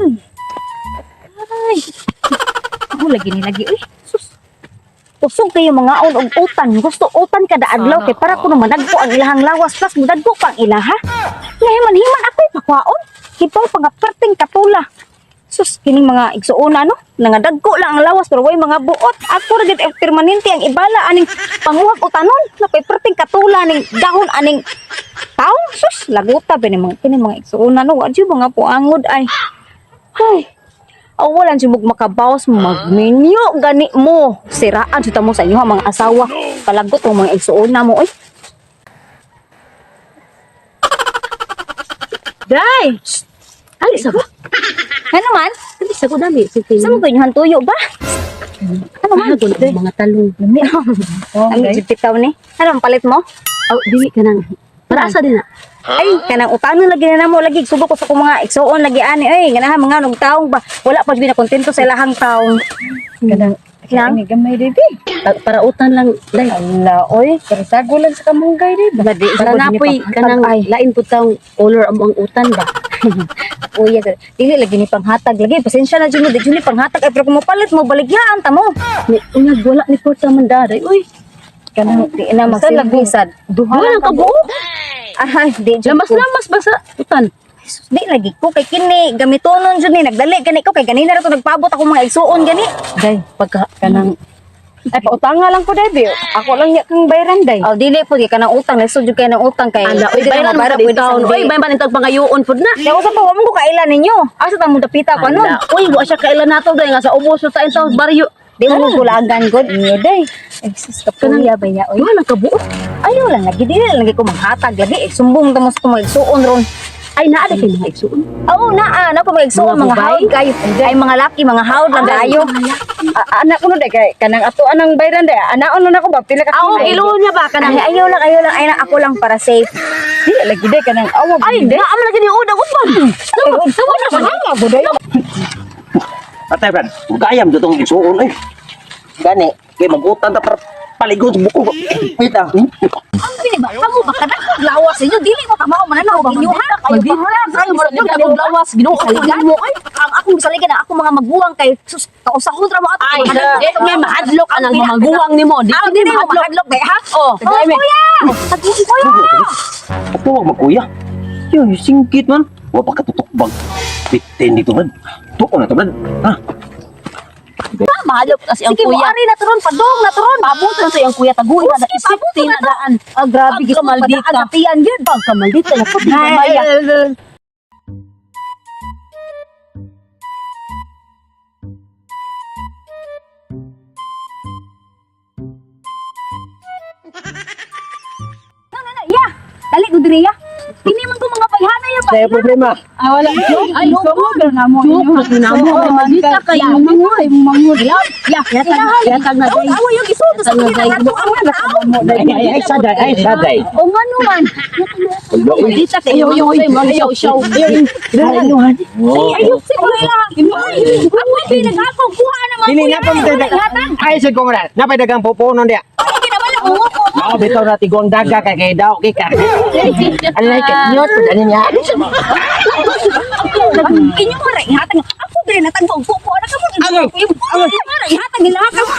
Ay. Ako lagi ni lagi uy. Sus. Usog kayo mga on og utan. Gusto utan kada adlaw kay para kuno managpo ang ilahang lawas plus mudagko pa ang ilaha. Ngayon himan ako'y pakwaon. Kipaw pa nga perting katula. Sus, kining mga igsuona no, nangadagko lang ang lawas pero way mga buot. Ako ra gid eh, permanente ang ibala aning panguhag utanon. Napay perting katula ning dahon aning taong. Sus, laguta ba ni mga kini mga igsuona no, wa jud mga puangod ay. Ay. Awalan si mug makabawas magminyo gani mo. Siraan jud ta mo sa inyo mga asawa. Palagot ang mga igsuona mo oy. Day! Ali sa ba? Ano man? Dali sa ko dami. Sige. Sa mo ba inyong tuyo ba? Ano man? Ano mga talong. Ang okay. Bitaw ni. Ano ang palit mo? Aw, dili ka nang. Para asa din na. Ay, kanang utanon lagi na namo lagi sugo ko sa akong mga igsuon lagi ani ay ganahan mga nog taong ba wala pa jud na kontento sa ilahang taong. Kanang Nang? kani gamay dibi. Para utan lang day. Ala oy, karasago lang sa kamunggay dibi. Lagi Para napoy kanang lain pud taong color ang ang utan ba. Uy, yes, dili lagi ni panghatag lagi pasensya na jud mo di jud ni panghatag ay pero kung mopalit mo baligyaan ta mo. Ni unyag wala ni kwarta man daday. Uy, Kanang di na Basta magsilbi sad. Duha wala lang ka buo. Ay, di jud ko. Lamas-lamas ba sa utan? Di lagi ko kay kini gamitonon jud ni nagdali gani ko kay ganina ra to nagpaabot ako mga igsuon gani. Day, Pagka kanang ay pautanga lang ko dibi. Ako lang nya kang bayran day. Oh, dili po kay kanang utang lisod jud kay nang utang kay Ala, oy, pwede na bayran mo mabayra, sa pwede sa taon. di. Oy, bayran intag pangayoon pud na. Kaya usa pa wa mo ko kailan ninyo. Asa ta mo dapita ko anon? Ala, uy, wa siya kailan nato day nga sa ubos sa taon baryo. Di mo gulagan gud. Inyo day. Ay, sus kapuya ba ya oy. Wala lang kabuo. Ayaw lang lagi dili lang lagi ko manghatag lagi eh, sumbong ta mo sa akong mga igsuon ron. Ay naa kay mga igsuon. Oo naa na ko mga igsuon Mga mga bubay? hawd kayo. Ay mga laki mga hawd lang kayo. Anak ko no day kay kanang ato anang bayran day. Anaon na ko ba pila ka Aw, ilo niya ba kanang Ay, ayaw lang ay na ako lang para safe. Dili lagi day kanang awa. Ay, naa man lagi ni udag uban. Sama na man. Awa ko day. Atay Brad, gayam dito ang isuon ay. Gani, kay magutan ta para paligon sa buko. Wait lang. Ang bini ba kamo ba kadako lawas inyo dili mo kamao mananaw inyo ha. Kayo ba Kayo mo rin akong lawas, Ginoo ko mo ay. Ang akong saligan ang akong mga maguwang kay sus kausahon ra mo ato. Ay, eh, may mahadlok anang mga maguwang nimo. Di Ah, di dili mo mahadlok. mahadlok kay ha. Oh, Oh, kuya. Kuya. Ato wag magkuya. Yo, singkit man. Wa pa katutukbag. Bitin dito Brad. Tuon na to Brad. Ha? Mahadlok kasi ang Sige, kuya. mo ari na turon padong na turon. Pabuto na to yung kuya taguin na Sige, pabuto isip na to. daan. Ah, grabe gid Pagkamaldita. padaan sa tiyan yun. Pagkamaldita na pud mamaya. Ya, dali ko diri ya. Kini man ko mga bayhana ya ba. Sa problema. Ah, wala. Ay, Ay, so mo na mo. Joke na mo. Maldita kayo. Mangoy, mangoy. Ya, Yatag na day. Awa yung isuot sa Yatag na kini day. na ato ang tao. Ay, ay, ay, saday, ay, saday. O nga naman. Maldita kayo. Ay, mga shaw-shaw. Ay, ayo si kuya. Ako yung nagakong kuha naman. Dili na pa Ay sa kong ra. Napay dagang pupunon dia. Ay, kinabala ko ko. Mao bitaw na tigong daga kay kay daw kay ka. Alay kay nyot pud ani niya. Inyo mo ra ihatag. Ako diri natagbo og kuko na kamo. Ano? Inyo mo ra ihatag nila kamo.